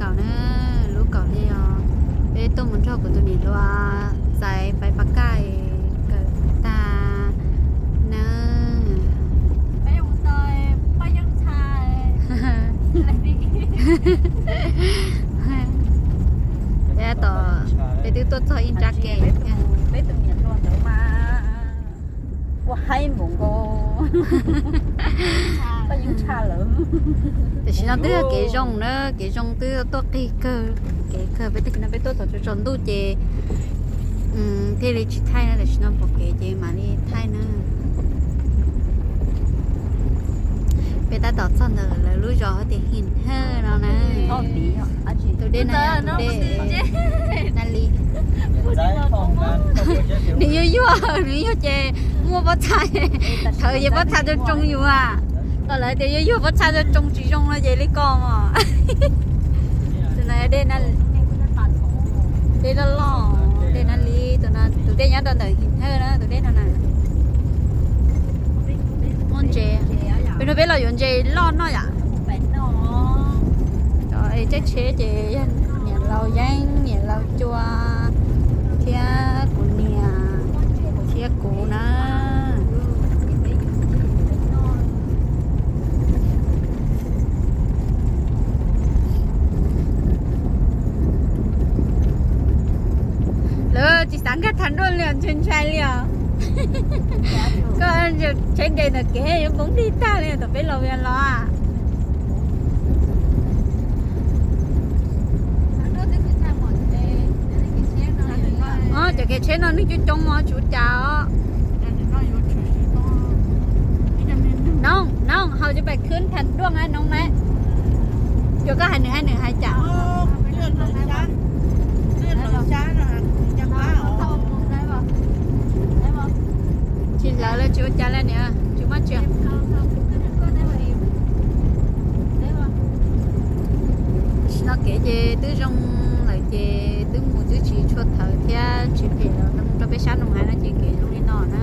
Kaum na, lub kaum hli os. Peb tuaj mus nrog kuv tus niam hluas txais fais pas kaj kawm tag na. Peb mus tau paj yeeb tshaj. Peb tos, peb twb tuaj txog ib nrab ke. Peb tus niam hluas ntawd mas ua haib npaum nkaus. Paj yeeb tshaj lawm. Tam sim no twb yog kev zoo na, kev zoo twb tuaj qig kawg, kev kawg. Peb tag kis no peb tuaj txog tsaus ntuj ces thiaj li tsis thaij na, tam sim no pom kev ces mam li thaij na. Peb tab tom txog ntawm lawv lub zos tias Him Hawj no na. Tus dej no yog tus dej Nab Li. Nws yuag yuag, nws yuag ces muaj pob txha, thawv ces pob txha tsoo tsoo yus a. Kom lawv tias yuag yuag pob txha tsoo tsoo tsis zoo no ces li ko mos. Tus no dej, dej loj loj, dej Nab Li, tus dej nyob rau ntawm Him Hawj na, tus dej no na. Muaj ntses, peb no peb los yuav ntses loj noj yom. Cov tsaib tsheb ces yog niam laus Yeeb, niam laus Cua thiab kuv niam thiab kuv na. Lawv tsis xav nkag thav duaj li os, ntshai ntshai li os. Koj tsheb nres ntawm kev yuav poob dig tag li thaum peb los Vias los. Cov kev tsheb no neeg coob coob os, tsis ua cas os. Noog, noog, hauv ces pais khwb thav duaj a noog na. Cua, koj hais nws hais nws hais cas? Tsis lawv lawv tsis ua cas li niam, tsis muaj tsi. Tam sim no kev ces twb zoo lawm ces twb mus twb tsis tshua thawv thiab tsis phem lawm, rau peb sab nroog haiv no ces kev zoo li no na.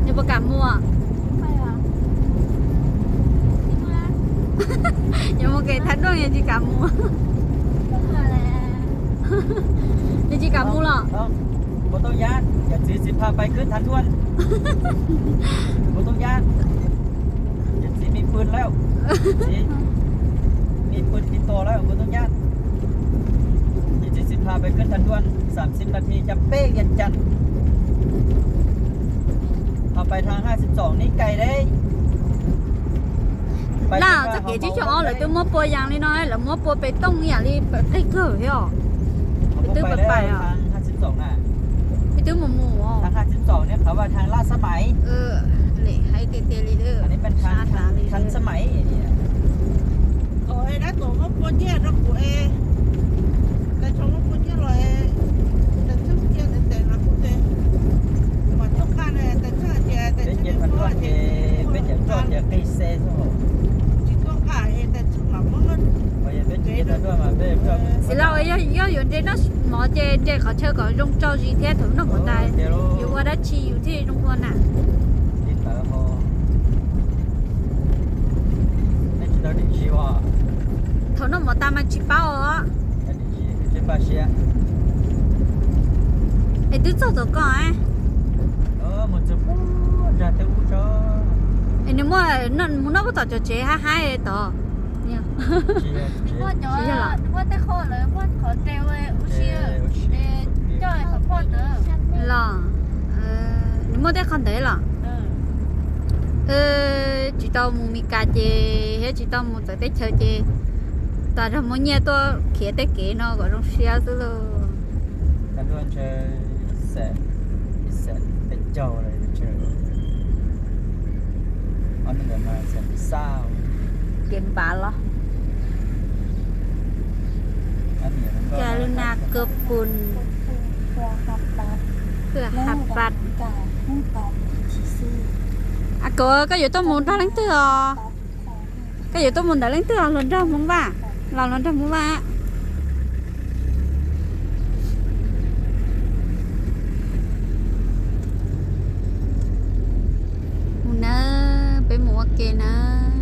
Yog puas kam mus? Yog mus kev thav duaj yog tsis kam mus. Yog tsis kam mus los? Kuv tau yaj, yawm txiv tsis pha pais khwb thav duaj. Kuv tau yaj, yawm txiv mi pw lawm, txiv mi pw tib tos lawm, kuv tau yaj. Yawm txiv tsis pha pais khwb thav duaj, sam sim nas this cas peb Vias Cas. Ho pais thav haj sib txom nis kais deb. Laj txoj kev tsib caug ob lawv twb muab pua yas li no, lawv muab pua pes tooj ib yam li qig kawg thiab os. Peb twb pais pais os. Peb twb mus mus os. Lem hais tiag tiag li. Sab tas li. Dab tuam muab pua nyiaj rau kuv es, tais tsho muab pua nyiaj los es, tais tsho cia tes tes los kuv tes, mam tuaj qab ne, tais tsho tias tais tsho cia tuaj ces peb cov tuaj ces qis xe xwb. Tsis tuaj qab es tais tsho mam muab. Txiv Lauj, yog yuav nres noj mov ces nres qhov chaw kom zoo tso zis thiab thaum noj mov tas yuav ua dab tsi yus thiaj zoo ua na. Thaum noj mov tas mas tsis paub os. Es twb txog tom koj. Es nws muaj mus noj puag tom cov tsev haib haib tod. Los, nws muaj tej qhov ntawd los? Tsis tau mus Mes Kas ces thiab tsis tau mus txawv teb chaws ces tas zog muab nyiaj tuaj khiav tej kev no kom zoo siab xwb lauj. Kev npav los. Ka lu na kawg pun, kawg ha pat. A koj, koj yuav tuaj mus nrog leej twg os? Koj yuav tuaj mus ntawm leej twg os, hluas nraug Hmoob Vaj? Los hluas nraug Hmoob Vaj. Mus nawb, peb mus ua ke nawb.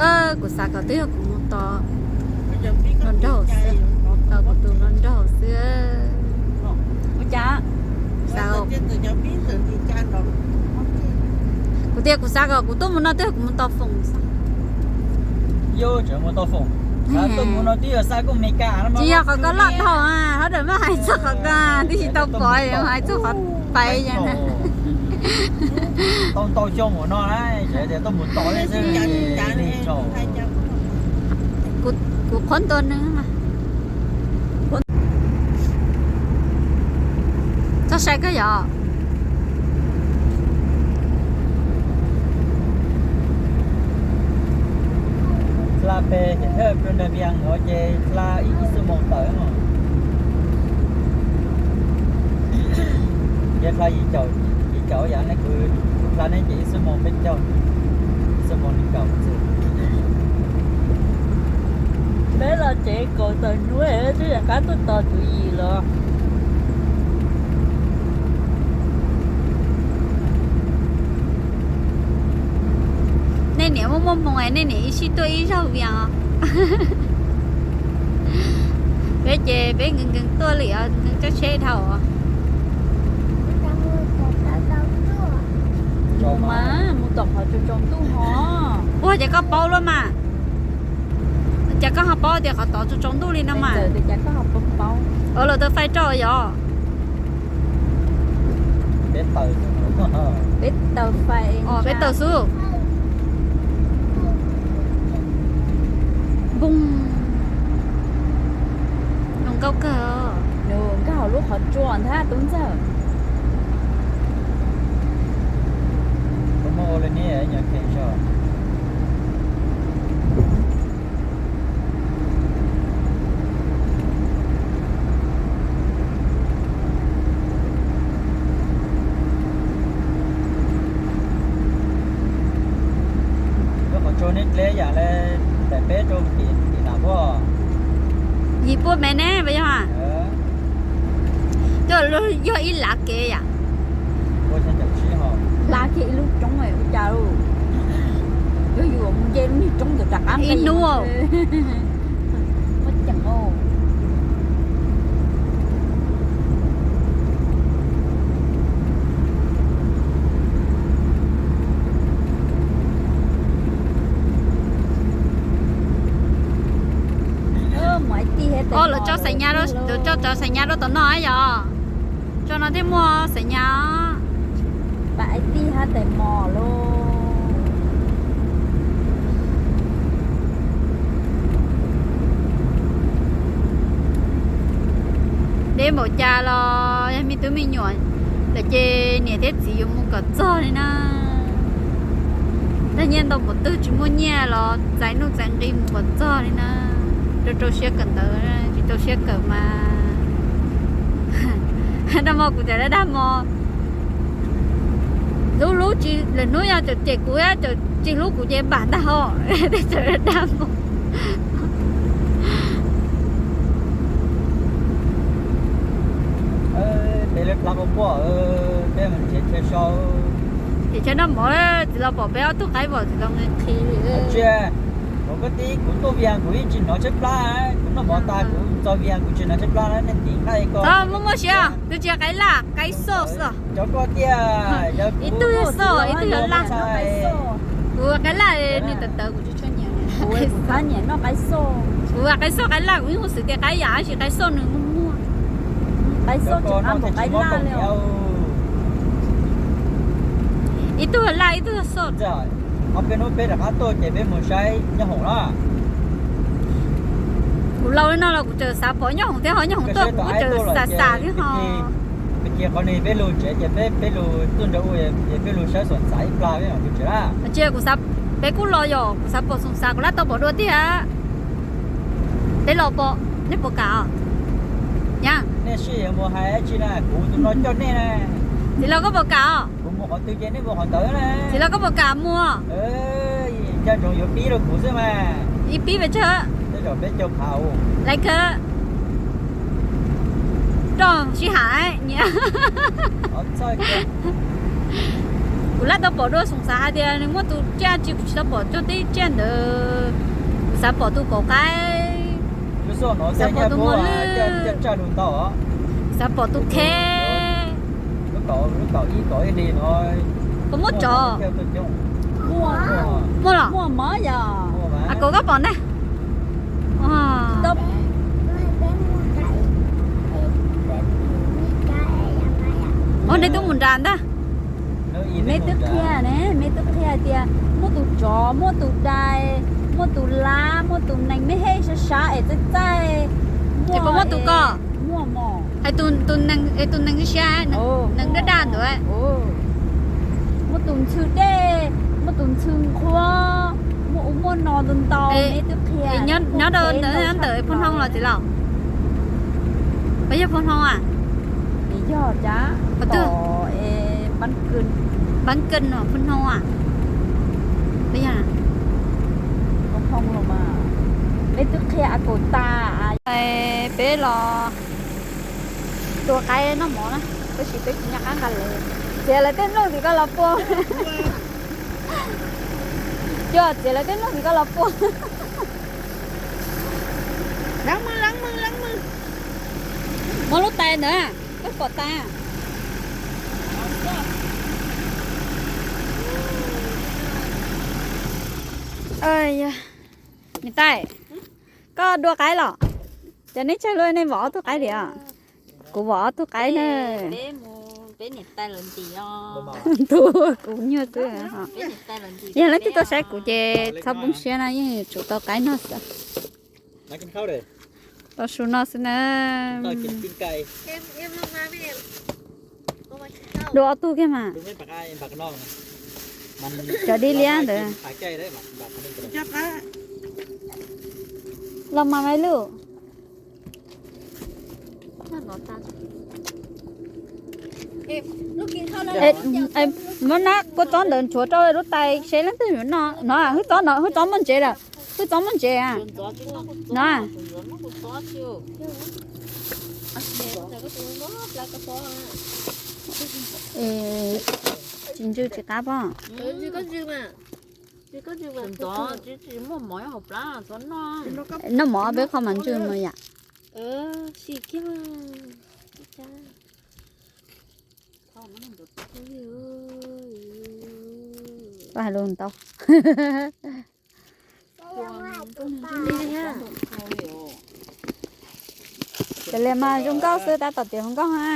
Kuv xav kom twb yog kuv mus tos hluas nraug xwb, tos kuv tus hluas nraug xwb. Ua cas? Xav, kuv tias kuv xav kom kuv tuaj mus no twb yog kuv mus tos Foom xwb. Yog tseem mus tos Foom, xav tuaj mus no twb yog xa kuj Meskas no. Tsis yog qhov koj loj dhau, hov tawm maj hais txog qhov koj twb tsis tau pom, hais txog qhov pais yog na. Tau ntau xyoo mus no na, tias tuaj mus tos xwb. Kuv qhuab ntuas nws mas. Txhob sai koj yom. Hla pem ces thawj Puerto Villarreal ces hla ib xuab moos tawm no. Ces hla yim caum, yim caum yam ne, kuv hla ne ces ib xuab moos peb caug, ib xuab moos nees nkaum xwb. Peb los tsev kaum tawm hnub twb rov qab tuaj tos kuv yim los. Nej niam muaj muaj hmoo es nej niam ib sij tuaj ib zaug Vias os. Peb ces peb nkees nkees tuaj li os, nkees tsab tsheb dhau os. Mus mas, mus tom qhov tsaus tsaus ntuj ho. Ua cas koj paub luaj mas? Cas koj ho paub tias qhov tod tsaus tsaus ntuj li no mas? Ua los tau fais rau yog. Peb taws xwb. Npoo, zoo nkauj kawg. Nws nkag hauv lub qhov tsua ntag tub ntxawg. Lub qhov tsua neb dleb yam li pem peb rau tim tim nam puab. Yim puab mev ne puas yog? Coj yog ib lav kev yam. Lav kev ib lub roob ua cas, yog yus mus nce lub niag roob ntawd rov qab ib hnub. Muaj ceem. Lawv tso xaiv nyab, lawv tso cov xaiv nyab rau tom no yom. Tso no thiaj muaj xaiv nyab. Pab ib tij hab tais mos lauj. Deb npaum cas los yog me tub me nyuam lawm ces niam thiab txiv yuav mus kom txog li na. Dag nyiaj ntau npaum twg tsis muaj nyiaj los txais nuj txais nqi mus kom txog li na. Rau rau siab kawm ntawv, tsis rau siab kawm mas. Dag mos kuv cov dag mos. Hlub hlub tsis, lwm hnub yog cov cem kuv, cov tsis hlub kuv ces npam ntag ho. Tej cov dag mos. Peb lawv plab quaj quaj, peb mus nrhiav chaw so. Ces chaw noj mov, txiv los pom peb ob tug qaib vom txiv los nqhis nqhis li. Tsis, kuv koj tib kuv tuaj Vias kuv yeej tsis hnov tshaib plab, kuv noj mov tas kuv txog Vias kuv tsis hnov tshaib plab na, nej ntim nqaij ko. Muaj muaj siab, kuv tsis yog qaib laj, qaib xoj xwb. Cov koj tiag, ib tug yog xoj, ib tug yog laj. Kuv qaib laj, nws tawv tawv kuv tsis tshua nyiam. Kuv nyiam noj qaib xoj. Kuv qaib xoj qaib laj kuv yeej hu xwv tias qaib yam tab sis qaib xoj nws muaj muaj. Qaib xoj tsis qab npaum qaib laj li. Ib tug laj ib tug xoj. Ob peb hnub peb rov qab tuaj ces peb mus saib nyob hoom na. Kuv laus li no los kuv tseem xav pom nyob hoom thiab ho, nyob hoom tuaj kuv tseem xav xav thiab ho. Ces qhov ni peb lug tsev ces peb lug tuaj nrog ua es peb lug saib Xoom Xav ib plag peb mam lug tsev na. Tsis, kuv xav, peb kuj los yom, kuv xav pom Xoom Xav, kuv laj tau pom dua tiag. Peb los pom, nej puas kam os? Yam. Nej sib yuav mus hais dab tsi na, kuv tus no coj nej na. Txiv laus koj puas kam os? Kuv mus qhov twg ces nej mus qhov ntawd na. Txiv laus koj puas kam mus? Caij ntsoov yuav pib rau kuv xwb mas. Ib pib pes tsawg? Tej zaum peb caug phav. Laiv kawg. Roj sib ham nyiam. Kuv laj tau pom dua Xoom Xav hais tias nws muaj tus tsiaj tsi kuv tsis tau pom txog teb tsiaj ntawd. Xav pom tus kaum qaib, xav pom tus muag lwj, xav pom tus kheb. Koj muab tsov? Muaj los? Kaum koj pom ntag. Ua nej twb mus nram ntag. Me twb qhia ne, me twb qhia tias muaj tus tsov, muaj tus dais, muaj tus lab, muaj tus nees me he sab sab es txaij txaij. Ces puas muaj tus ko? Muaj mog. Hais tus nees siab siab, nees daj daj ntawd. Muaj tus ntxhw dej, muaj tus ntxhw nqhuab, muaj ub muaj no ntau ntau, me twb qhia. Nyob rau ntawm phuj hnoo los txiv laus? Puas yog phuj hnoo a? Yog cas? Pab kawg no phuj hnoo a? Puas yog? Me twb qhia a kaum tas. Peb los tua qaib noj mov na, tab sis peb tsis nco qab nqa lawv. Txiav lawv tej nplooj tim ko los pua. Coj txiav lawv tej nplooj tim ko los pua. Leej mws, leej mws, leej mws. Muab lub tais ntawd, koj pom tais. Niam tais, koj dua qaib los? Ces neb tsawg lub, nej vom ob tug qaib li os? Kuv vom ob tug qaib na. Ntu, kuv nyuaj xwb. Yog leej twg tuaj saib kuv ces txhob poob siab na, yeej yuav tsum tau qaib noj xwb. Tau su noj xwb na. Dua ob tug kiag mas. Cov dib liab ntawd. Los mas me lub. Muab nab kua txob ntawd nchuav rau lub tais seb leej twg yuav noj no. Hwj txob no, hwj txob muaj ntsev lawm. Hwj txob muaj ntsev a. No. Tsis ntsw tsis qab pob. Noj mov peb qho mas ntsw mas yam. Koj hais lus ntau. Ces li mas zoo nkauj xwb, tab tom tiav hluas nkauj ha.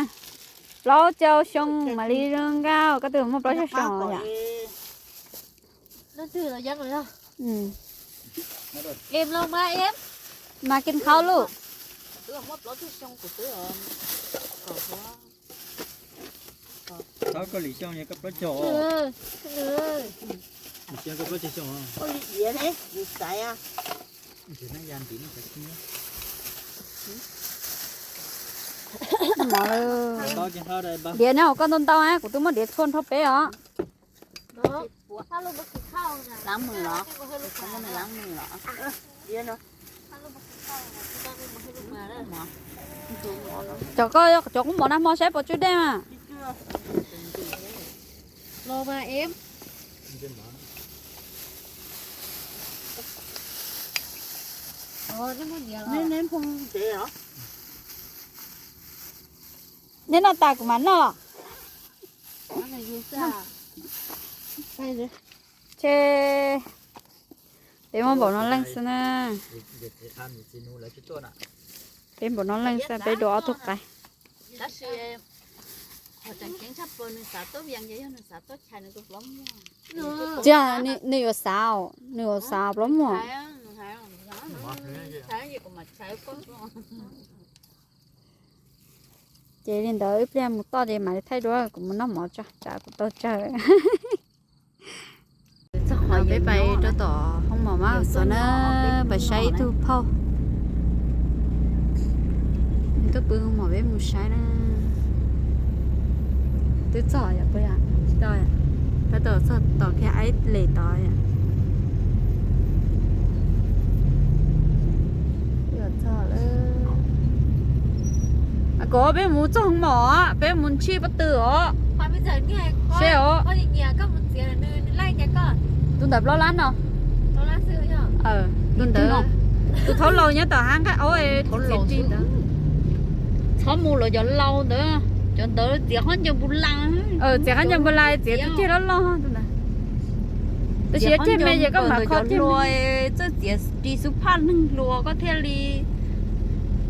Plaub caug xyoo mam li zoo nkauj, koj twb muaj plaub caug xyoo yom. Mas kis khau luj. Diav nyob hauv koj ntau ntau, kuv twb muab diav txhua nrho peb os. Cov koj, cov kub mov nag hmo saib puas tsw dej mas. Neb noj tas kuv mam noj. Ces peb muab npaum no leej xwb na. Peb npaum no leej xwb, peb dua ob tug qaib. Tsis, nws yuav xav, nws yuav xav plaub muag. Ces li ntawd ib pliag mus toj ces mam li thaij dua, kuv mus noj mov tso, tsam kuv tau tsawg. Peb pais rau tom hoob mom mas xov na, pais saib ib tug phauj. Nws tuaj pw hoob mom peb mus saib na. Twb txog yom, puas yog? Tsis tau, tab tom txog tom kiag aib les tod yom. Kom peb mus txog hoob mom, peb mus ntshis pob tw os. Seb os. Tus ntawm plaub lab no. Tus ntawd, tus thaub laus nyob tom hav nqaij aub txiav ris ntawd. Txhob mus lawm cov laus ntawd, cov ntawd txiav khaub ncaws npus las. Txiav khaub ncaws npus las, txiav tus ceg loj loj tus ntawd. Tab sis yog ceg me ces koj mam kho ceg me. Txawj txiav ris xub phaj neeg hluas koj thiaj li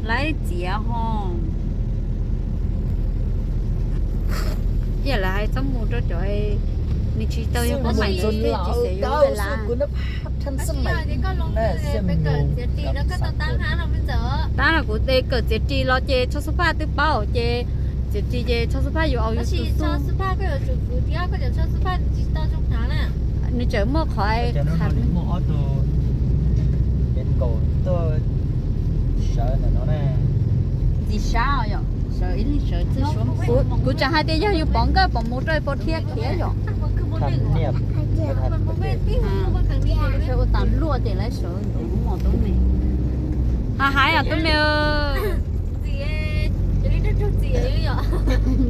laib txiav ho. Yog lawv hais txhob mus rau cov nws tsis tau yog koj mais ntawd thiaj tsis xav yuav lawm. Tab los kuv de kawm txiav ris los ces tso xub phaj twb paub ces txiav ris ces tso xub phaj yuav au yus tus xub. Nws tseem muaj qhov ntxim sab yom, sawv ib leeg sawv txij suab. Kuv tseem hais tias yog yus pov nkawj pov mus rau pov thiab khiav yom. Ua tas luaj ces lawv sawv ntawd mos tub me. Ha hais os tub me.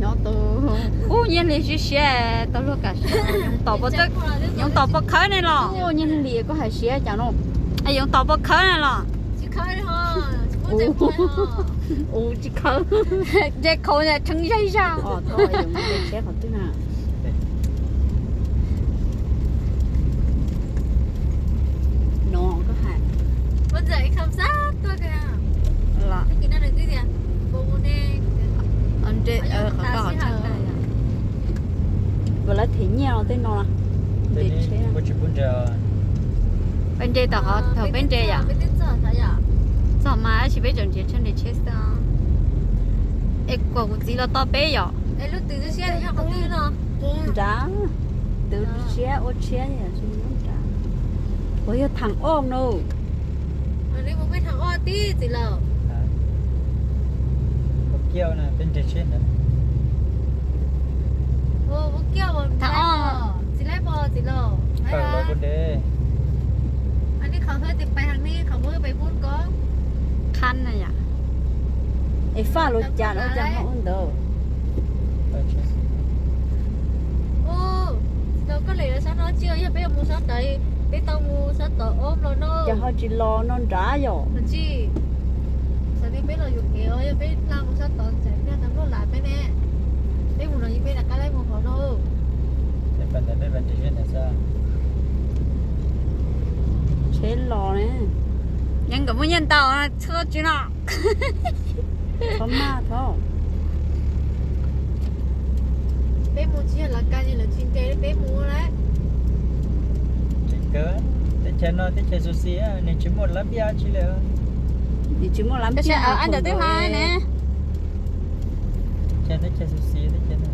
Nyob tus ub nyiaj hli siab siab tau luag kam siab. Yoov tom pov khawb ne los? Nyiaj hli koj hais siab cas no? Yoov tom pov khawb ne los? Ua tsis khawb. Ntshe khawb tshee zaig zag os. Thaub yoov ntshe tshiab qhov twg na. No koj hais. Los. Qhov ko lawv them nyiaj los tej no. Peb nres tom qhov thaum peb nres yom. Txog mas tab sis peb tseem nrhiav chaw nres tsheb xwb. Es kom kuv txiv los tos peb yom. Nrad, twv tshiab ua tshiab nrad. Puas yog thaam oj no? Thaam oj. Qhab na yom. Es faj los cas los cas ho ua ntawd. Koj lem sab no tsis yog peb mus sab tod, peb tau mus sab tod ob los no. Ces ho tsis los no nrad yom. Tsis, xav tias peb los yuam kev os, yog peb hla mus sab tod tsam peb tau luaj lam peb ne. Peb mus no yeej peb rov qab laib mus hauv no. Tsheb los ne. Yeej nkawd muaj nyiaj ntau txhob tsis no. Txhob maj thaub. Peb mus tsis yog lawv ka, lawv tsis nres peb mus lawm. Teb chaws no teb chaws xu xis, nws tsis muaj lab npiaj tsi li. Nws tsis muaj lab npiaj ntawm twb hais ne. Teb chaws xu xis teb chaws no.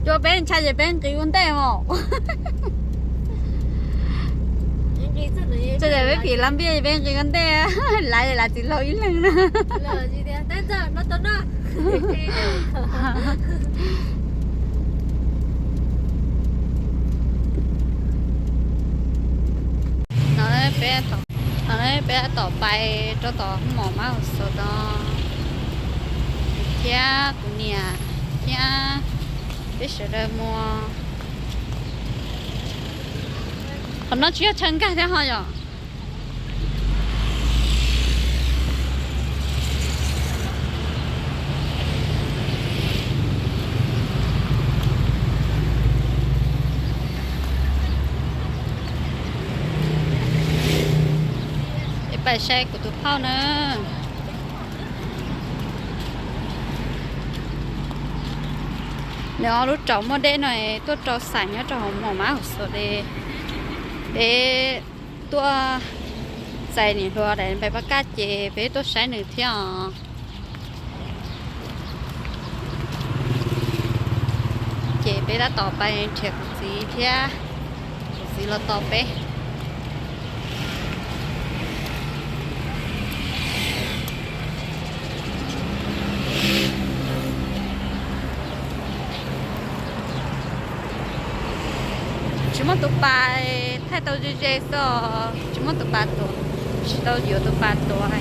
Cua peb ntshai ces peb nqis ua ntej os. Txawm peb phim lab npiaj peb nqis ua ntej, lav lav txiv laug ib leeg na. No peb, no peb tab tom pais rau tom mos mab hauv xov no thiab kuv niam thiab peb sawv daws mus. Qhov no tsis yog chaw nkag thiab ho yom. Es pais saib kuv tus phauj na. Nws ob lub tsaus muaj deb no tuaj rau xais nyob rau hauv mos mab hauv xov de. Peb tuaj txais niam hluas daim npaim paj kaj ces peb tuaj saib nws thiab os. Ces peb tab tom pais nrhiav kuv txiv thiab, kuv txiv los tos peb. Tsis muaj tus pas, thaij tau ze ze xwb, tsis muaj tus pas tuav, tsis tau yuav tus pas tuav.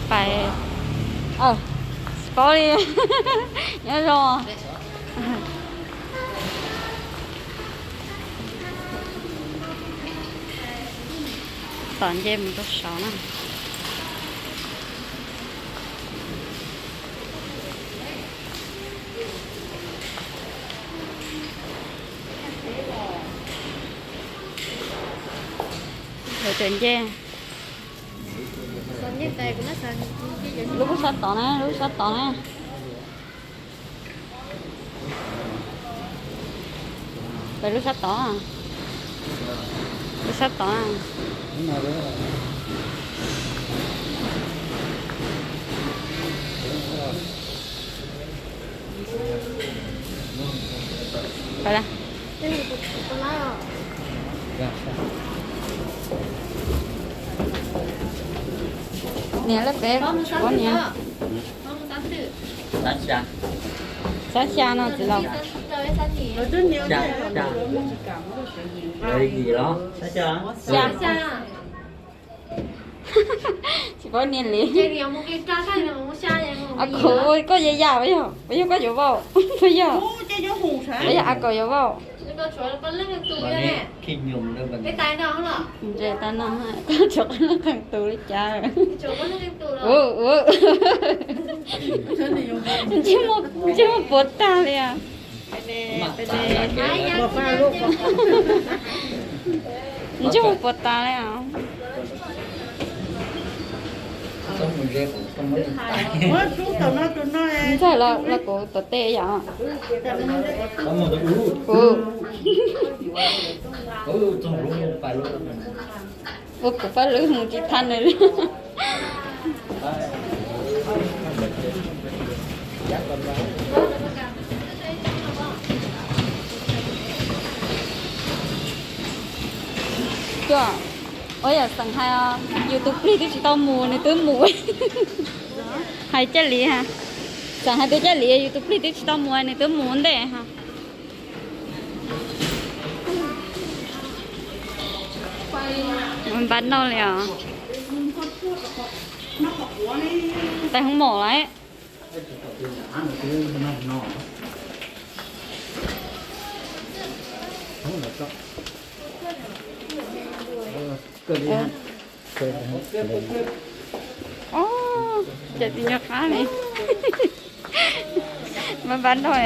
Pais Aw, tsis paub li. Nyob zoo. Tom nce mus rau saud na. Lawv tseem nce. Lub sab tod na, lub sab tod na. Pem lub sab tod, lub sab tod. Niam lawv pem, niam. Xab xya no txiv laus. Xya. Tsis paub niam li. Koj ya yam, yog koj yuav vauj, yog, yog a kaum yuav vauj. Ntses tag no, koj tsuas qee leej qee tus li cas? Ntsej muag puas tag li os. Ntsej muag puas tag li os. Ntxawm los kuv tom tej yom. Kuv, ua kuv paj lwb mus tsis thaj nws li. Tuaj, ua yam xeem hais, yus tus plig twb tsis tau mus nws twb mus. Hais Caj Lis, xeem hais tias Caj Lis yus tus plig twb tsis tau mus nws twb mus ntej ha. Npaj noj li os. Tais hoob mom lawm. Cawm tias nyuag qab li. Npaj npaj noj.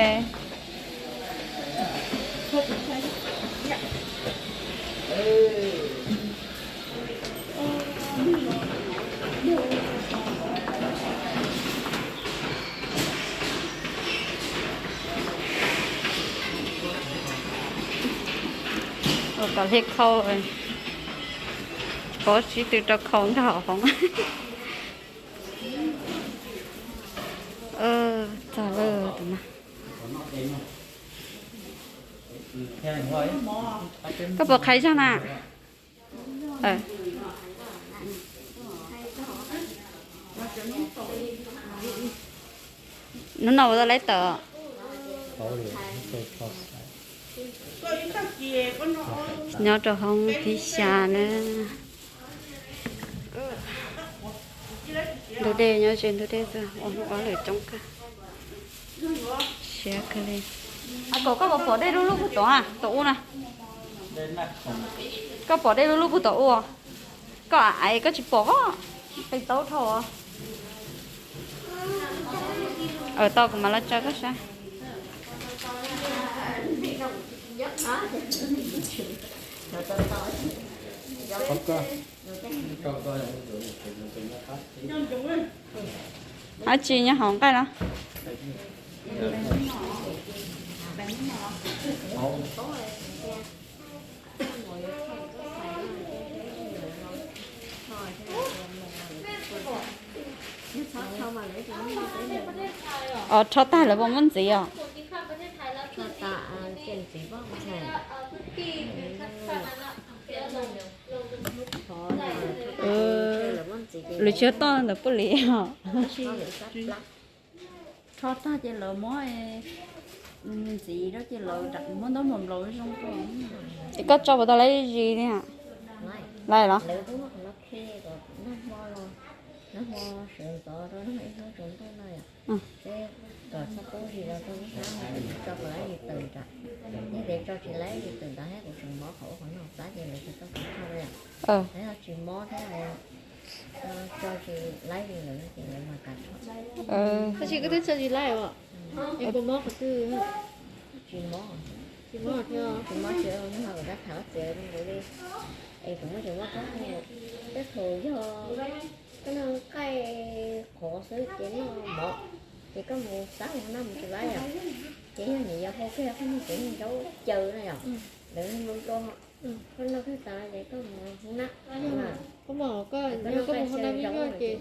Ua kom hle khau, tsis paub sib tw rau khau nkag hauv hoob. Txog lawm tus no. Koj puas qhais zog na? Hnub no ua tau lawv tawm. Nyob rau hoob thib xya na. Ntug dej, nyob ze ntug dej xwb, ua hoob ob lwm coob kawg. Siab kawg li. A, koj, koj puas pom dej lub lub puag tom, tom ub na? Koj pom dej lub lub puag tom ub? Koj aiv koj tsis pom, qee taub dhau. Tau kuv mam los tsa koj saib. Dab tsi nyob hauv nqaij los? Os, rho tag lawv puas muab ntxiv os? Lawv tsis toj ntawm puj li os. Rho tag ces lawv muab ntxiv rau ces lawv muab ntaub nplaum nplaum zoo rau. Ces koj tso puas tau lawv zis li? Lawv los? Nag hmo sawv ntxov rau nag hmo ib hnub tsaus ntuj no yom, peb kom txhob pub zis rau tau lub hnab no, tso kom laib zis tawm nram. Yog tias tso tsis laib zis tawm nram thiab kuv tseem mov qhov ub qhov no xav ces lawv tsis tau txhob tso li. Yog tsis mob thiab tso tsis laib li lawm ces lawv mam kav tsij. Tab sis koj twb tso tsis laib os. Es puas mob qhov twg? Tsis mob. Tsis mob thiab. Tsis mob, tsis mob, tsis mob, tsis mob, tsis mob. Es kuv muaj cov mob qab, tej thaum yog koj noj nqaij qhuav xwb ces noj mov, ces koj mus xab hauv noj mus tsis laib yom. Ces yog nim yog hau kawg, koj noj ces noj zaub caw no yom, lawv nug rau koj noj kawg tas ces koj mus hu nab. Koj mus hu nab me nyuam ces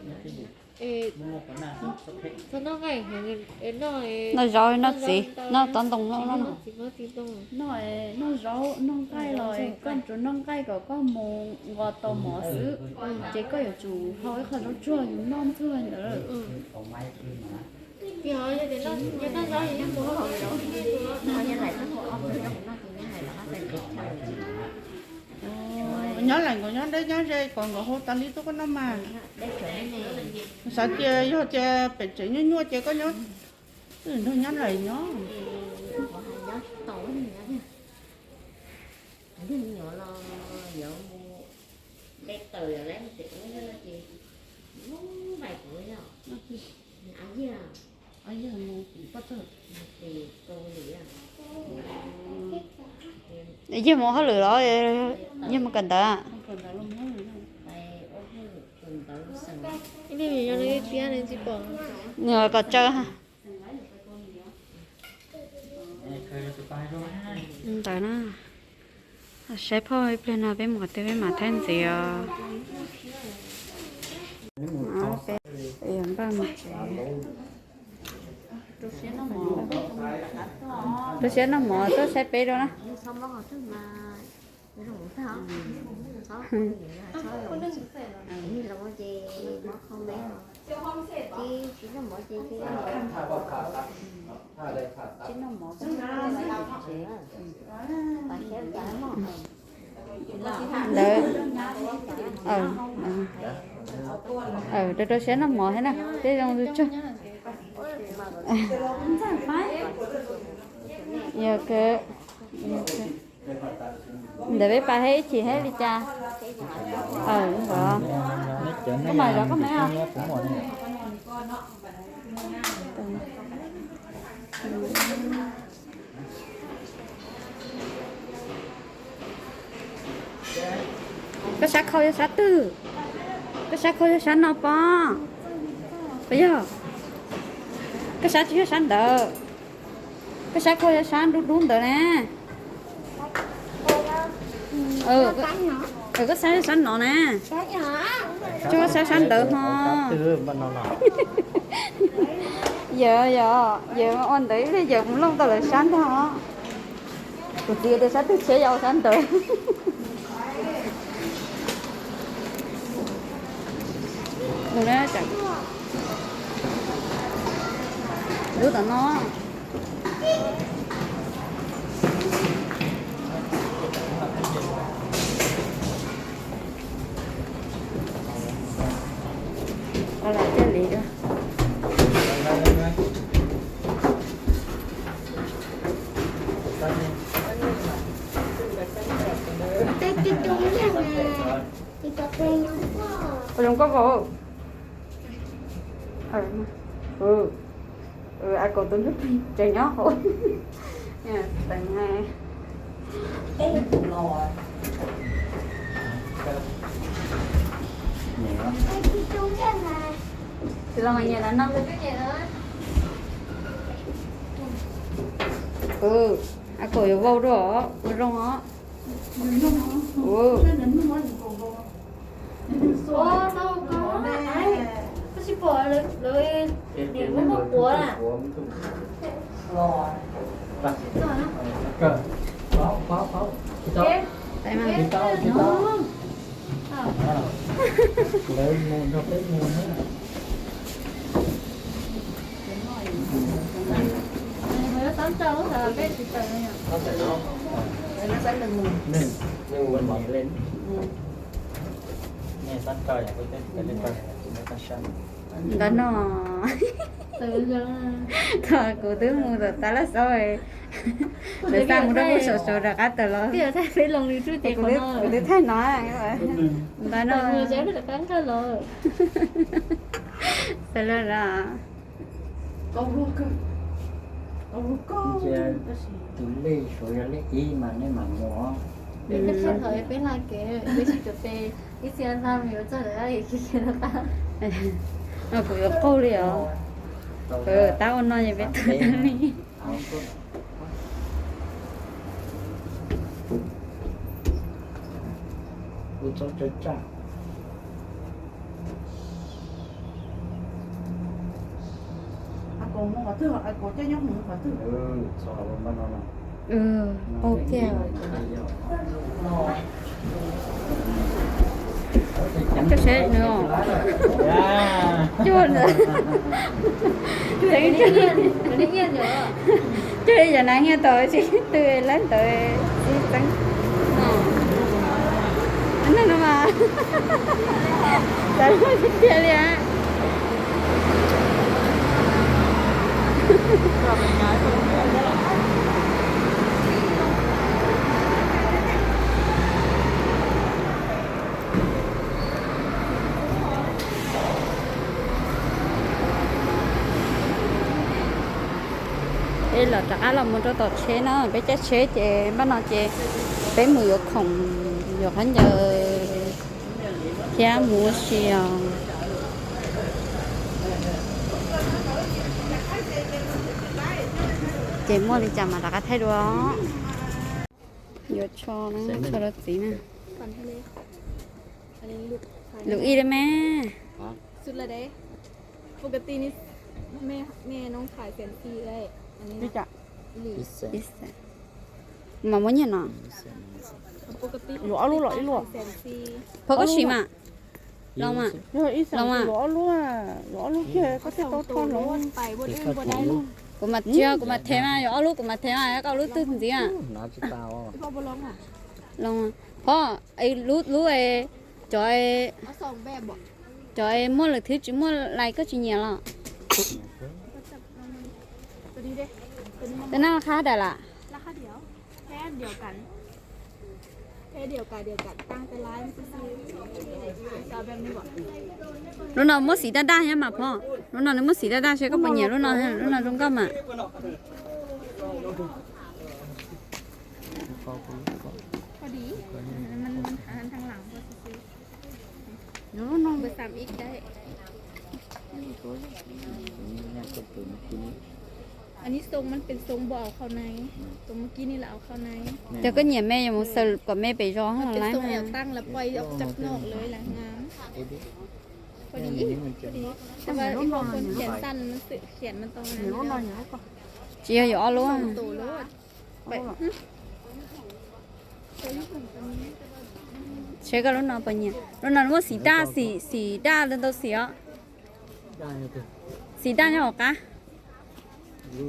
txhob noj nqaij, noj zaub noj txiv, noj txiv ntoo, noj zaub noj nqaij los koj tsuas noj nqaij kom koj mus nqos tau mov xwb, ces koj yuav tsum hau ib qho zaub tsuag yus noj ntxuag ntawd. Nyob lawm nkaus nyob deb nyob ze kom nkawd hau tas li tuaj koj noj mas. Xav tias yog tias pem tsev nyuaj nyuaj ces koj nyob twb nrog nyob lawm nyob. Yog mus hauj lwm los yog mus kawm ntawv? Nws kom tsawg? Ntawd na, saib phauj ib pliag no peb mus qhov twg peb mam thaij ntxiv os. Peb yuav npaj mus tsev. Rau siab noj mov tuaj saib peb dua na. Ntawd, rau rau siab noj mov thiab na, peb zoo tsawg. Yog kawg. Ntawm peb pas thiab ib chim thiab li cas? Koj mam zov koj me os. Koj sab khau yog sab twg? Koj sab khau yog sab no pob? Puas yog? Koj sab tsis yog sab ntawd. Koj sab khau yog sab dub dub ntawd ne. Koj sab yog sab no ne. Tsis yog sab sab ntawd ho. Yawm yog yawm ua ntawd ib pliag yawm mus looj tau lawv sab ntag. Kuv txiv tias sab twg tshiab yog sab ntawd. Mus na, lub tom no. Ua li thiaj li. Ua zoo koj vau. A kaus tus ntsuj plig tseem nyob hauv. Teev. Tsis los mas nyiam los no. A kaus yuav vau dua os, ua zoo os. Lawv mus nrog peb mus na. Neeg, neeg ua nws li. Nej xab rau yom, peb teb tsis tau li pawg. Ntawm no, thaum kuv twb mus tom tav laj xauv, ntawm xa mus rau pem saum saud rov qab tawm los. Kuv twb thaij no ntawm no. Xav lawm los. Tus lej suav yog lej ib mas nej mam mus. Peb hla kev, peb tsis tau pe, ib txhia hla mus yuav txog lawm. No kuv yuav qaug li os. Tab ua no es peb tau tag li. Qaug tiag. Coj seb nws os. Coj ntawd. Coj li yam nav nyiaj tau tsis twg lawm ntawd txi txeeb. Neeg no mas xav luag tiag tiag li. Peb los rov qab los mus rau tom tsheb na, peb caij tsheb ces npaj no ces peb mus yuav khoom, yuav khaub ncaws thiab mus ua si os. Ces muaj li cas mas rov qab thaij dua. Yuav tsho na, tsho rau txiv na. Lus ib li me. Ib xees. Mas muab nyiaj no. Yuav ob lub los ib lub. Phauj koj sim mas. Los mas. Los mas. Yuav ob lub, yuav ob lub kiag koj thiaj tau rho hloov. Kuv mas tsis yog, kuv mas thev mas, yuav ob lub kuv mas thev mas, koj lub twg ntxiv mas. Los mas. Phauj, lub, lub, cov, cov muaj lwm thwb tsis muaj lais koj tsis nyiam los? Tus no laj qhab daim lam? Lub no muaj xim daj daj thiab mas phauj, lub no nws muaj xim daj daj seb koj puas nyiam lub no, lub no zoo nkauj mas. Cov koj nyiam me yuav mus xaws kom me pem zos lawm. Tsis yog yuav ob lub. Seb koj lub no puas nyiam. Lub no muaj xim daj, xim, xim daj ntau ntau xim os. Xim daj nyob hauv qab.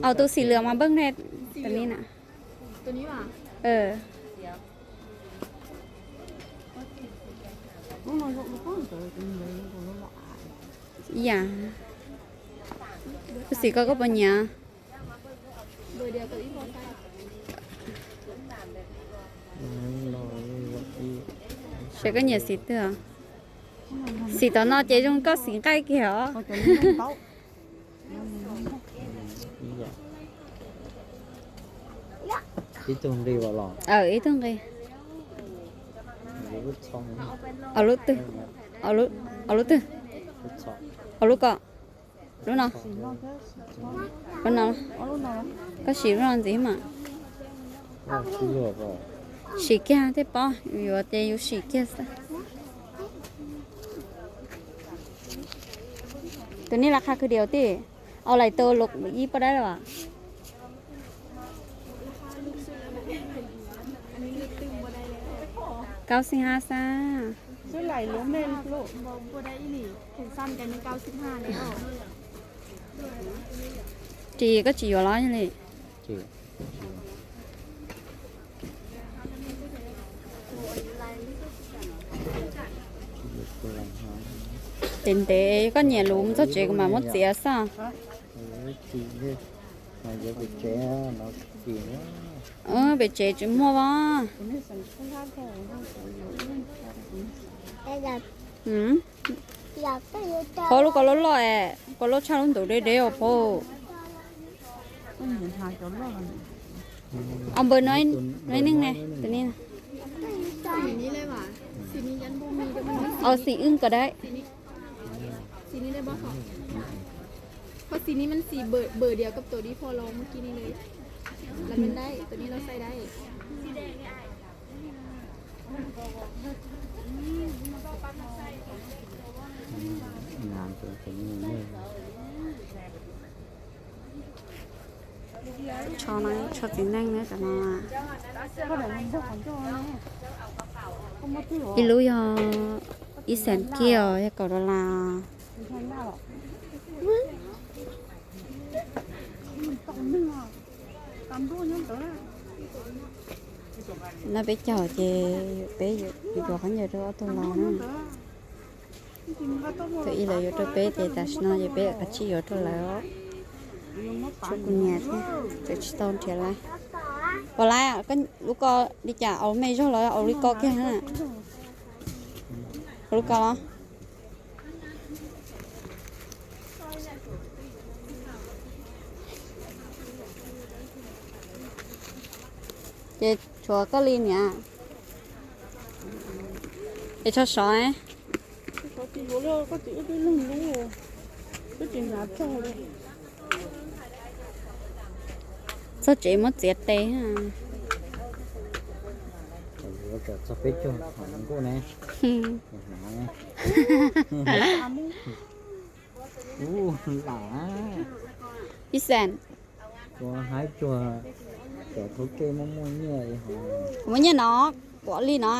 Au, tus xim lwm mas npeej ne. Tus ni na. Ib yam. Tus xim ko koj puas nyiam? Seb koj nyiam xim twg. Xim tom no ces zoo nkauj xim nqaij kiag os. Ib tug nqi. Ob lub twg? Ob lub twg? Ob lub ko. Lub no. Lub no. Koj sim lub no ntxiv mas. Sim kiag thiaj paub, yuav ces yus sim kiag xwb. Tus ni laj qha kwv diam tij, au lais tau lub ib poj dab los. Kaub xib hab xab. Tsis koj tsis yuav los li. Ntev ntev koj nyiam luv mus txog tsev kuv mam muab txiav xwb. Pem tsev tsis muaj os. Phauj, lub ko loj loj es ko loj tshaj lub ntuv deb deb os phauj. Npawg no ib neeg ne, tus ni. Au, xim wb ko dab. Xim ni dab, ho xim ni mas xim bơ̆ diam koj tau dib pho los mus ki ni li. Lawv men dab, tus ni los xaij dab. Tsho no tsho txiv neej na cov no. Ib lub yog ib xees kiag os, yog kaum dollar os. No peb caug ces peb yuav khaub ncaws rau ob tug los na. Thaum ub lawv yuav rau peb ces tam sim no ces peb kav tsij yuav rau lawv. Tshuav kuv niam thiab, tseem tsis tau nrhiav lawv. Pom lawv, lub ko li cas, au me zog los au li ko kiag na. Au lub ko los. Ces tshuav koj li niam. Es tsho sov. Txog tsev muab txiav tes. Txog peb caug nkuj ne. Ib xees. Kuv haib cuag cov thaub kej muaj muaj nyiaj li hos. Kuv muaj nyiaj no, kuv li no.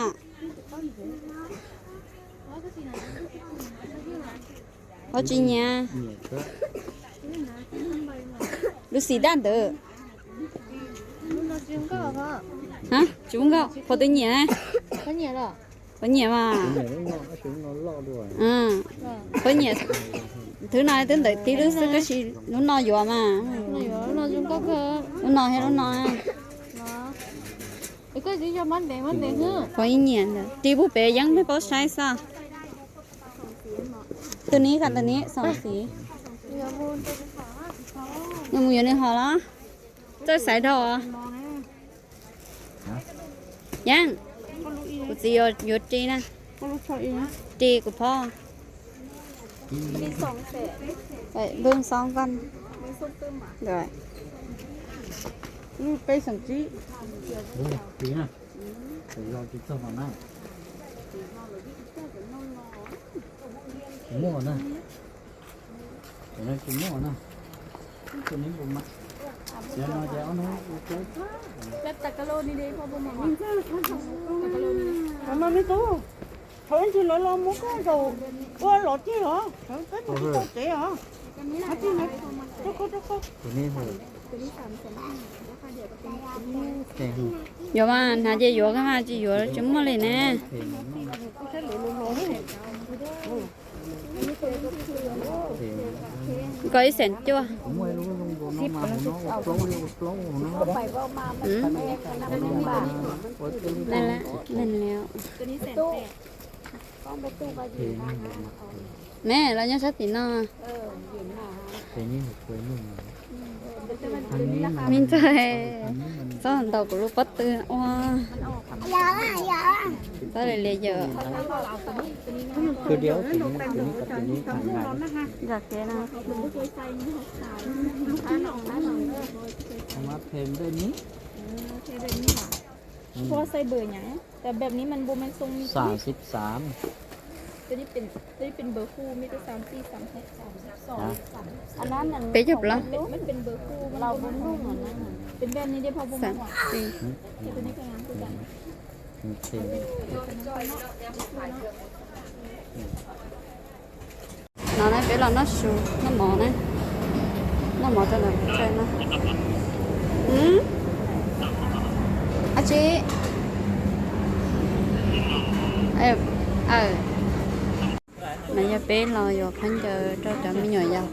Ho tsis nyiam. Lub xim daj ntawd. Tsis nkauj, puas twb nyiam? Puas nyiam mas. Puas nyiam. Thwv no twb ntawm tib lub xwb, tab sis lub no yuav mas. Lub no thiab lub no. Puas ib nyiam ntawd ris pub pem yeeb peb paub saib xwb. Tus ni, tus ni xoom xim. Nws mus yuav nws hom los. Txawj xaiv dhau. Yeeb, kuv txiv yuav ris na. Ris kuv phob. Lub xoob koj. Peb xeem tsib. Muaj na. Tsis muaj na. Mas me tub, thaum ntsis lawv los muab koj zaum ua los tij os, peb mus tsis tau tsev os. Yuav mas hnav ces yuav, koj mas tsis yuav tsis muaj li ne. Koj ib xeem cuaj. Me los nyob sab tim no. Me ntxawg, txhob ntaus kuv lub pob tw ua. Txhob li lias yawm. Yog kev no. Phob xaij npawm nyam,แต่แบบนี้มันบ่แม่นทรงนี้ สามสิบสาม ตัวนี้เป็น ตัวนี้เป็นเบอร์คู่ มีแต่สามสี่ สามหก สามสิบสอง อันนั้นน่ะ peb caug plaub มันเป็นเบอร์คู่ มันบ่แม่น เป็นแบบนี้ได้ พอบ่ สามสี่ ตัวนี้ก็งามคือกัน No na peb los noj su, noj mov na. Noj mov rau ntawm tsev no. Ab tsi. No yog peb los yuav khaub ncaws rau cov me nyuam yaus.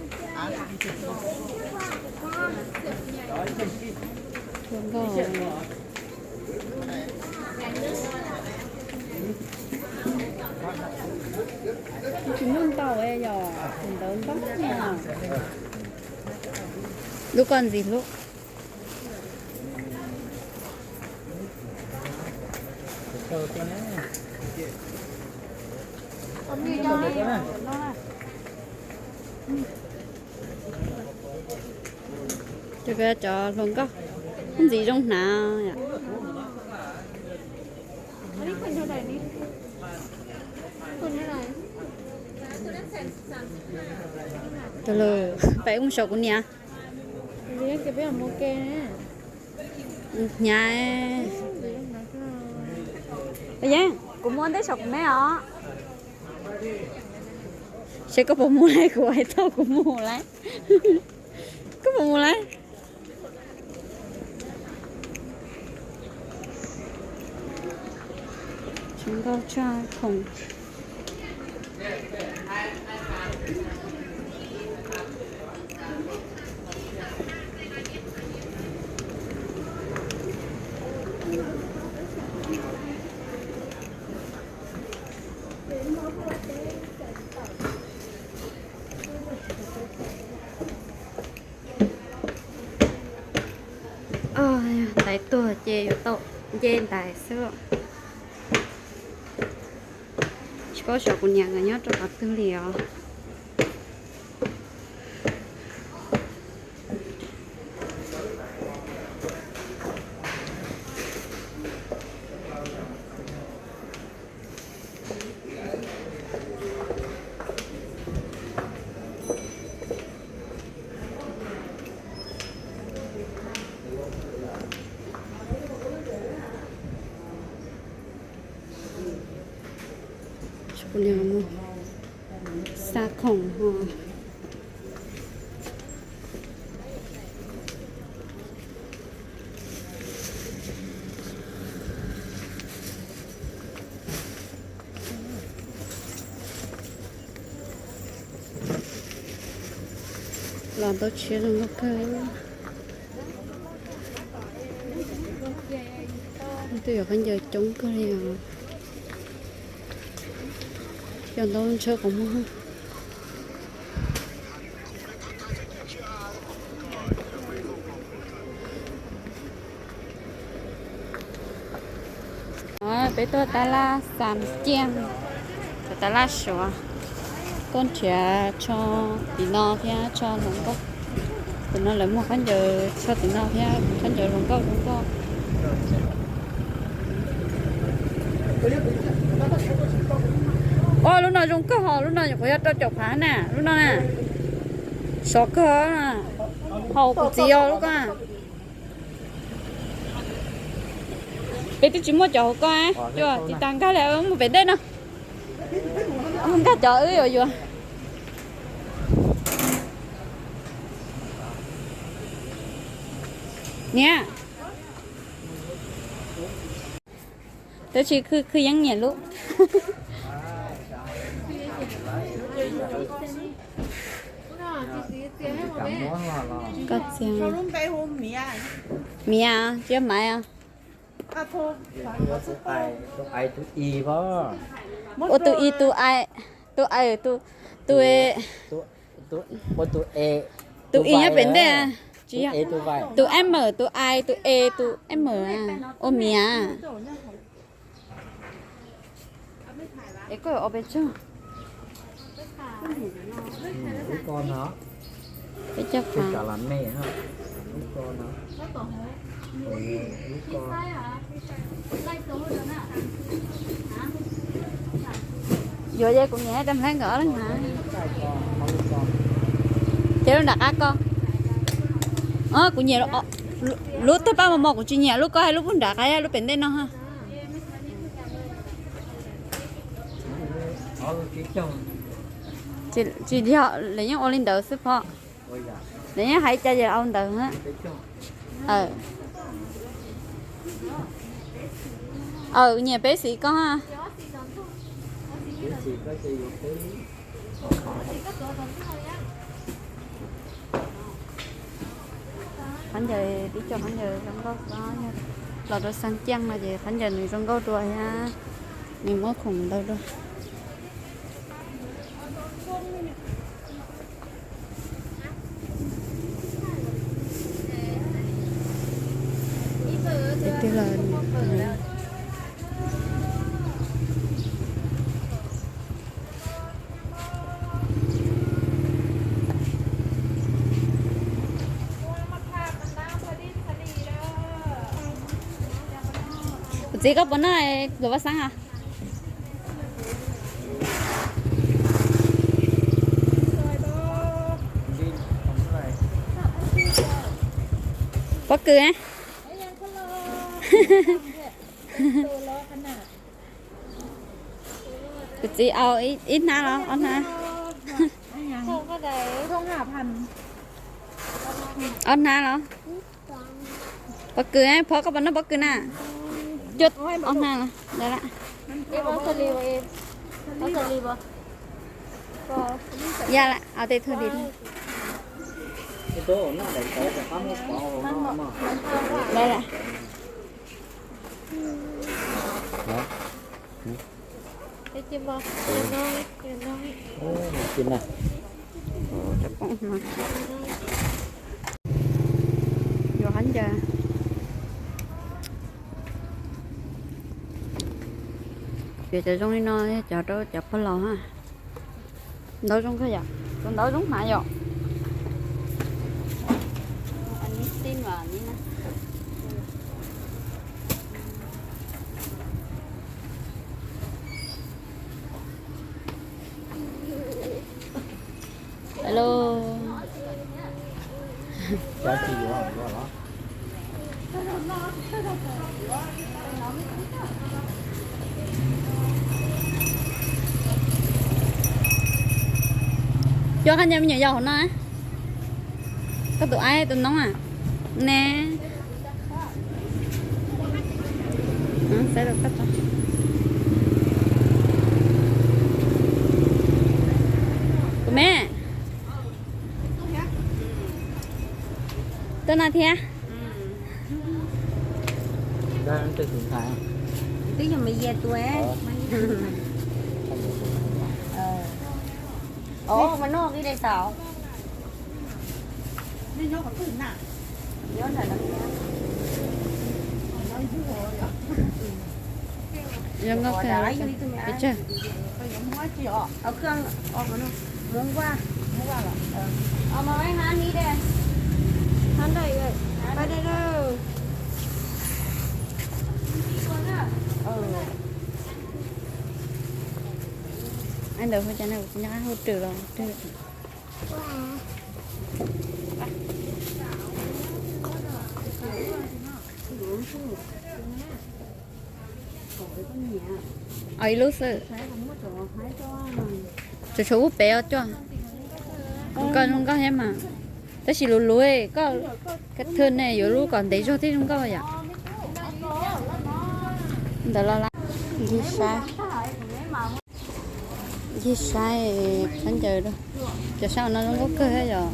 Tsis muaj ntau yom, tus ntawd ntau. Lub koj ntxiv hlub. Cov hluas nkauj ntxiv zoo hnav. Tus lus pem mus saum kuv niam. Hnyav. Yeej, kuv mus ua ntej saum kuv me os. Seb koj puas mus lawm, kuv hais tau kuv mus lawm. Koj puas mus lawm? Tsis nkauj tshaj khoom. Ntaiv tuag ces yuav tau nce ntaiv xwb. Tsis paub xyov kuv niam nkawd nyob rau qhov twg li os. Xa khoom ho. Los tau tshiab zoo nkauj kawg. Twb yuav khaub ncaws coob kawg li os. Coj ntaub ntsawj qhov muag. Peb tuaj tab laj Xam Ciaj, tab laj Suav, tuaj nrhiav tsho tim no thiab tsho hluas nkauj. Tim no lawv muag khaub ncaws tsho tim no thiab khaub ncaws hluas nkauj zoo nkauj. Ua lub no zoo kawg hos, lub no nyuam qhuav yog rau caum phav na, lub no na. Sov kawg na. Haum kuv txiv os lub ko. Peb twb tsis muaj cov hauv ko, cua tsis tas nkag li, mus pem ntej no. Mus nkag cov wb yuav yuav. Niam. Tab sis khw khw yeeb nyiam lub. Koj txiv, miav tsis yog maiv os. Ua tus i tus i, tus i, tus e, tus e nyob pem ntej. Tus m, tus i, tus e, tus m, ua miav. Es koj ua pes tsawg? Peb caug phav. Yuav ces kuv niam rau npleeb nkawd ob leeg na. Ces lub nram qab ko. Kuv nyiam lub tawg paj mos mos, kuv tsis nyiam lub ko, lub pub nram qab, lub pem ntej no. Tsis yog, lawv yeej ua li ntawd xwb phom. Lawv yeej hais cas ces au ntawd. Aw, nyiam peb xim ko. Qhov ncauj, tib co qhov ncauj zoo nkauj xwb, los rau xaa ciaj no ces qhov ncauj nws zoo nkauj dua thiab, nws muaj khoom ntau dua. Ib tug los Kuv txiv, koj puas noj luam vaj xeeb os? Pob kws. Kuv txiv au ib hnab los ob hnab? Ob hnab los? Pob kws, phob koj puas noj pob kws na? Cuaj, ob hnab los? Yog lawm, au tej thawj li. Yuav qhov ncauj. Yuav cov zoo li no, cov rau cov pog laus ha. Ntawv zoo kawg yom, tus ntawv zoo hnav yom. Hello. Coj qab ncaws me nyuam yaus hauv no. Koj tus aib tus noob a? Ne. Kuv me tuaj no thiab. Twb yog me yia tua. Ov, mas noj ki de tau. Nyob nram no. Zoo nkauj kawg. Pes tsawg? Ntawd hu cas na, kuv tsis nco qab hu rwm los rwm. Ib lub xwb. Tsuas tshuav ub pem os coj. Koj zoo nkauj thiab mas. Tab sis luv luv koj, thwj ne yuav lub kom ntev zog thiaj zoo nkauj yom. Ntawd los lawm. Ncig saib, ncig saib qab ncaws, cov sab no zoo nkauj kawg thiab yom.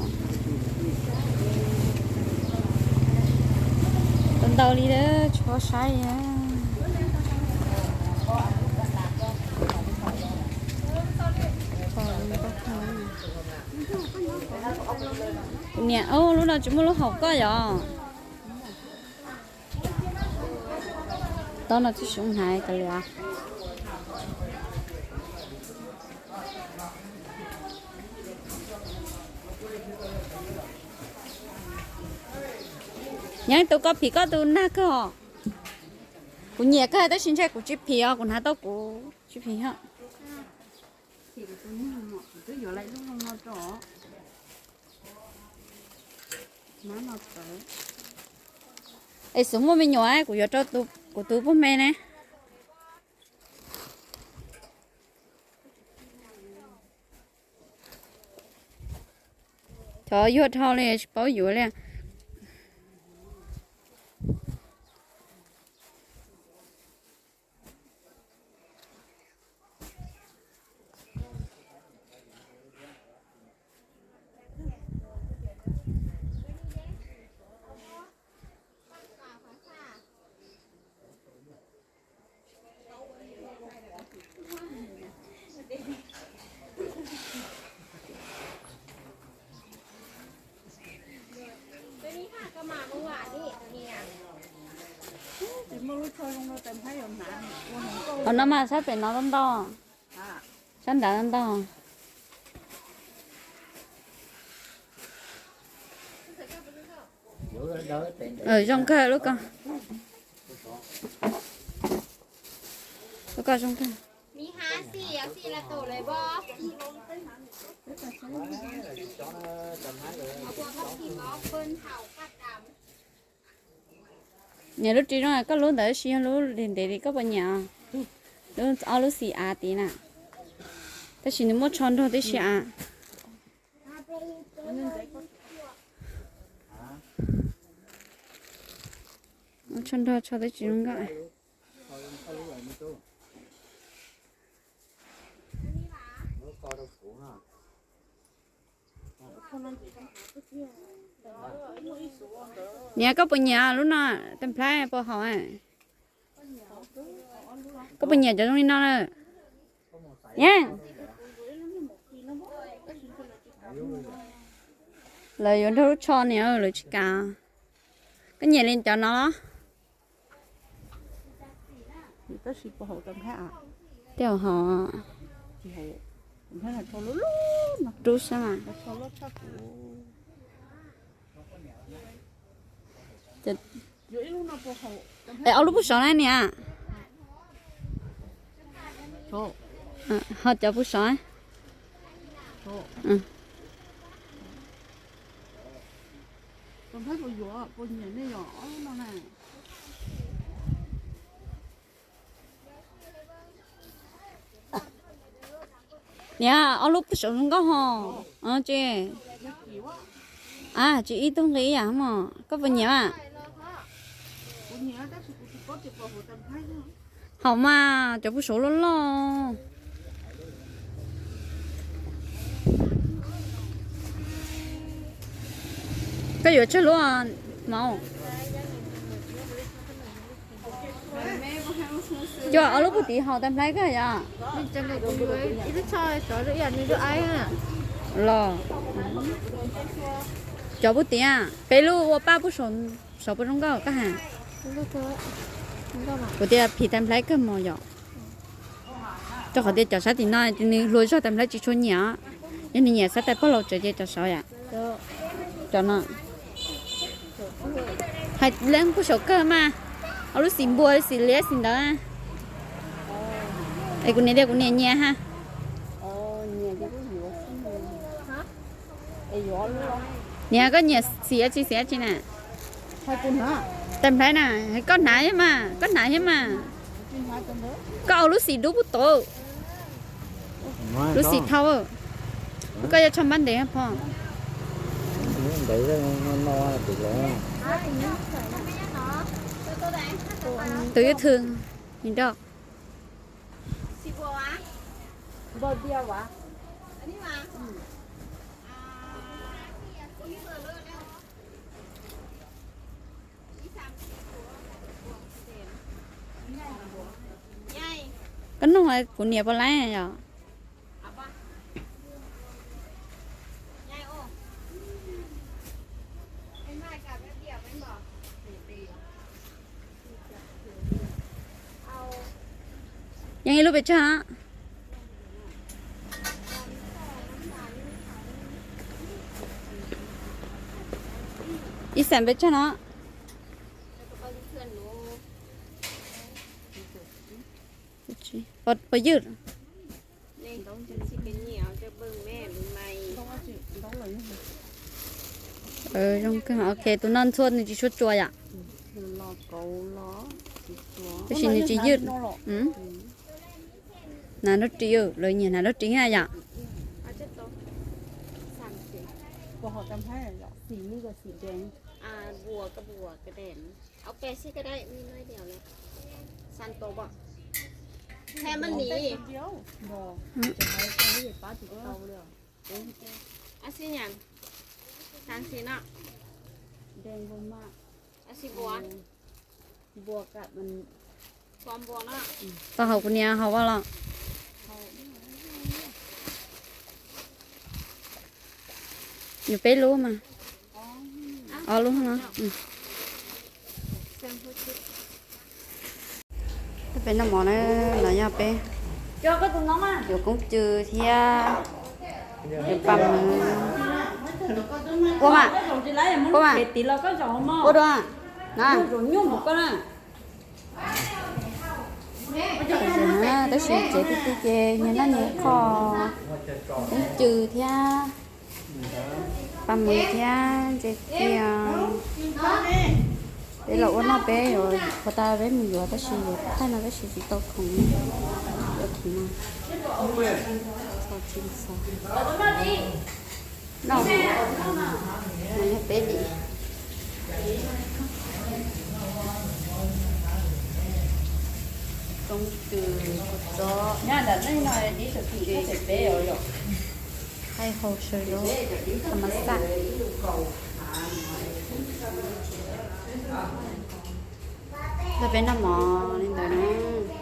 Tau ntau li tsis paub saib li. Kuv niam, lub no tsis muaj lub haum koj yom. Tob no tib si hnav tas li. Nyob tus koj phim koj tus nag kawg os. Kuv nyiam kawg tab sis ntshe kuv tsis phim os, kuv hnav tau kuv tsis phim os. Es xub muaj me nyuam kuv yuav rau kuv tus poj me ne. Cov yuag dhau li tsis paub yuav li. Qhov no mas sab pem no ntau ntau, sab nrad ntau ntau. Zoo kawg lub ko, lub ko zoo kawg. Niam lub ris zoo, koj lub ntawd tab sis yog lub ntev li, koj puas nyiam? Lub ob lub xim av tid na, tab sis nws muab tsho nrog tib si av. Tsho nrog tsho tib si zoo nkauj. Niam, koj puas nyiam lub no, tais nplhaib puas haum? Koj puas nyiam cov zoo li no na? Niam, lawv yuav nrog lub tsho niam, lawv tsis kam. Koj nyiam li cov no los? Tej haum, rub sab mas. Es ob lub puag saud na niam? Ho cov puag saud. Niam, ob lub puag saud zoo nkauj ho. Tsis, a, tsis ib tug nqi ib yam mog. Koj puas nyiam mas? Haum mas, cov puag saud loj loj. Koj yuav tsawg lub, maum? Coj ob lub puag tid haum tais nplhaib kawg yom? Los, cov puag tid, peb lub ua paj puag saud puas zoo nkauj koj has? Kuv tias phim tais nplhaib kawg mos yom. Rau qhov tias cov sab tim no nws hluas zog tais nplhaib tsis tshua nyiam. Yog nws nyiam sab tais pog laus tsev ces cov saud yom. Cov no hais leej puag saud kawg mas, ob lub xim npua xim liab xim ntawd. Es kuv niam tias kuv niam nyiam ha. Niam, koj nyiam xim dab tsi xim dab tsi na? Tais nplhaib na, koj hnav thiab mas, koj hnav thiab mas. Koj ua lub xim dub puag tod, lub xim thau. Koj yuav tsho npab ntev phom. Tus yuav thw, nws rau. Koj nug kuv niam puas laib yom? Yeej ib lub pes tsawg? Ib xees pes tsawg no? Puas ywj? Zoo kawg, ok, tus no ntxhua nws tsis tshua tsuas yom. Tab sis nws tsis ywj. Hnav dab tsi, lawv nyiam hnav dab tsi thiab yom? Tau haus kuv niam haus ua los? Yuav peb lub mas. Ob lub no. Peb noj mov na, no yog peb yuav koob cw thiab yuav paj mws. Ua mas, ua mas, ua dua na. Tab sis tsev tib tib ces nyias noj nyias qho, koob cw thiab paj mws thiab ntses kiag. Peb los ua noj peb yuav ua tas peb mus yuav tab sis yuav thaij no tab sis tsis tau khoom, yuav khoom no. Txhos tsis txhos. Noj, no yog peb li koob cw, kua txob, thaij hau sawv zaub, tha ma xaj. Nrog peb noj mov li ntawd na.